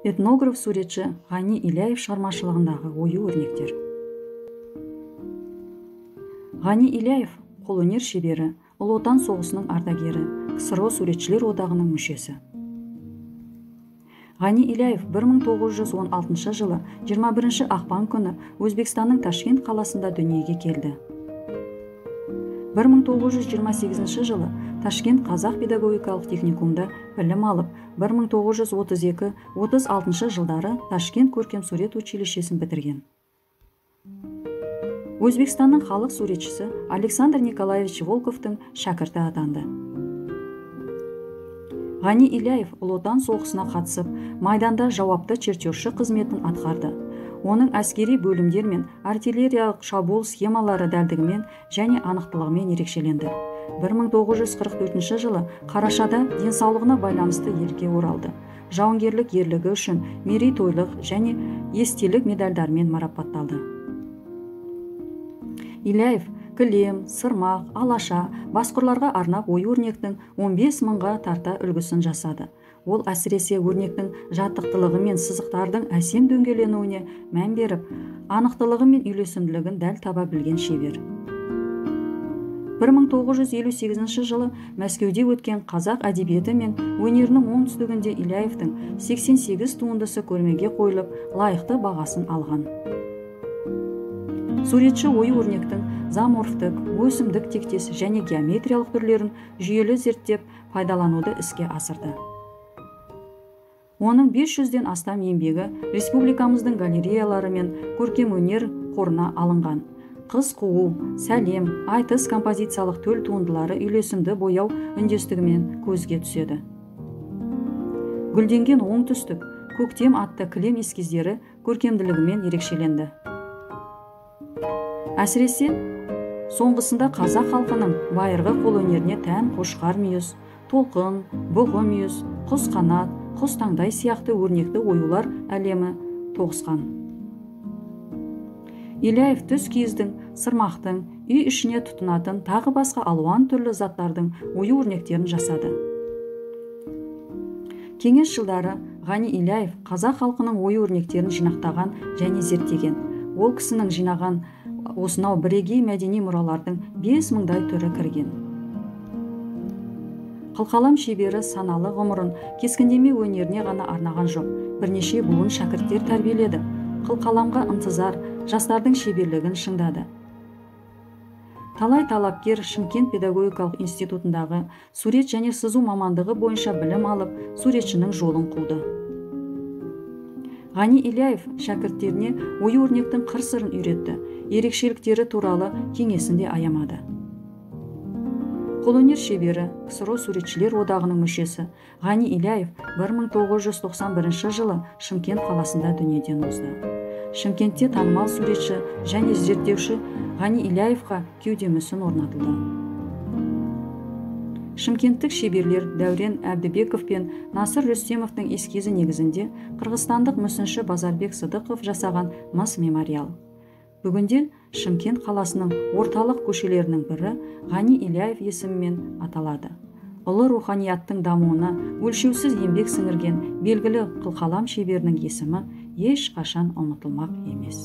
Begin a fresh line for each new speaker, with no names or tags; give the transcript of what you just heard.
Этнограф суретші Ғани Ильяев шығармашылығындағы ою-өрнектер. Ғани Ильяев қолөнер шебері, Ұлы Отан соғысының ардагері, КСРО суретшілер одағының мүшесі. Ғани Ильяев 1916 жылы 21 ақпан күні Өзбекстанның Ташкент қаласында дүниеге келді. 1928 жылы Ташкент Қазақ педагогикалық техникумында білім алып, 1932-36 жылдары Ташкент көркем сурет училищесін бітірген. Өзбекстанның халық суретшісі Александр Николаевич Волковтың шәкірті атанды. Ғани Ильяев Ұлы Отан соғысына қатысып, майданда жауапты чертежші қызметін атқарды. Оның әскери бөлімдер мен артиллериялық шабуыл схемалары дәлдігімен және анықтылығымен ерекшеленді. 1944 жылы қарашада денсаулығына байланысты елге оралды. Жауынгерлік ерлігі үшін мерейтойлық және естелік медальдармен марапатталды. Ильяев кілем, сырмақ, алаша, басқұрларға арнап ою-өрнектің 15 мыңға тарта үлгісін жасады. Ол әсіресе өрнектің жатықтылығы мен сызықтардың әсем дөңгеленуіне мән беріп, анықтылығы мен үйлесімділігін дәл таба білген шебер. 1958 жылы Мәскеуде өткен қазақ әдебиеті мен өнерінің оңтүстігінде Ильяевтің 88 туындысы көрмеге қойылып, лайықты бағасын алған. Суретші ою-өрнектің зооморфтік, өсімдік тектес және геометриялық түрлерін жүйелі зерттеп, пайдалануды іске асырды. Оның 500-ден астам еңбегі республикамыздың галереялары мен көркемөнер қорына алынған. Қыз қуу, сәлем, айтыс композициялық төл туындылары үйлесімді бояу үндестігімен көзге түседі. Гүлденген оңтүстік, көктем атты кілем эскиздері көркемділігімен ерекшеленді. Әсіресе, соңғысында қазақ халқының байырғы қолөнеріне тән қошқар мүйіз, толқын, бұғы мүйіз, құс қанат, құс таңдай сияқты өрнекті оюлар әлемі тоғысқан. Ильяев түс киіздің, сырмақтың, үй ішіне тұтынатын тағы басқа алуан түрлі заттардың ою-өрнектерін жасады. Кеңес жылдары Ғани Ильяев қазақ халқының ою-өрнектерін жинақтаған және зерттеген. Ол кісінің жинаған осынау бірегей мәдени мұралардың 5 мыңдай түрі кірген. Қылқалам шебері саналы ғұмырын кескіндеме өнеріне ғана арнаған жоқ, бірнеше буын шәкірттер тәрбиеледі. Қылқаламға ынтызар жастардың шеберлігін шыңдады. Талай талапкер Шымкент педагогикалық институтындағы сурет және сызу мамандығы бойынша білім алып, суретшінің жолын қуды. Ғани Ильяев шәкірттеріне ою-өрнектің қыр-сырын үйретті, ерекшеліктері туралы кеңесін де аямады. Қолөнер шебері, КСРО суретшілер одағының мүшесі Ғани Ильяев 1991 жылы Шымкент қаласында дүниеден озды. Шымкентте танымал суретші және зерттеуші Ғани Ильяевқа кеуде мүсін орнатылды. Шымкенттік шеберлер Дәурен Әбдібеков пен Насыр Рүстемовтің эскизі негізінде қырғызстандық мүсінші Базарбек Сыдықов жасаған мыс мемориал. Бүгінде Шымкент қаласының орталық көшелерінің бірі Ғани Ильяев есімімен аталады. Ұлы руханияттың дамуына өлшеусіз еңбек сіңірген белгілі қылқалам шеберінің есімі ешқашан ұмытылмақ емес.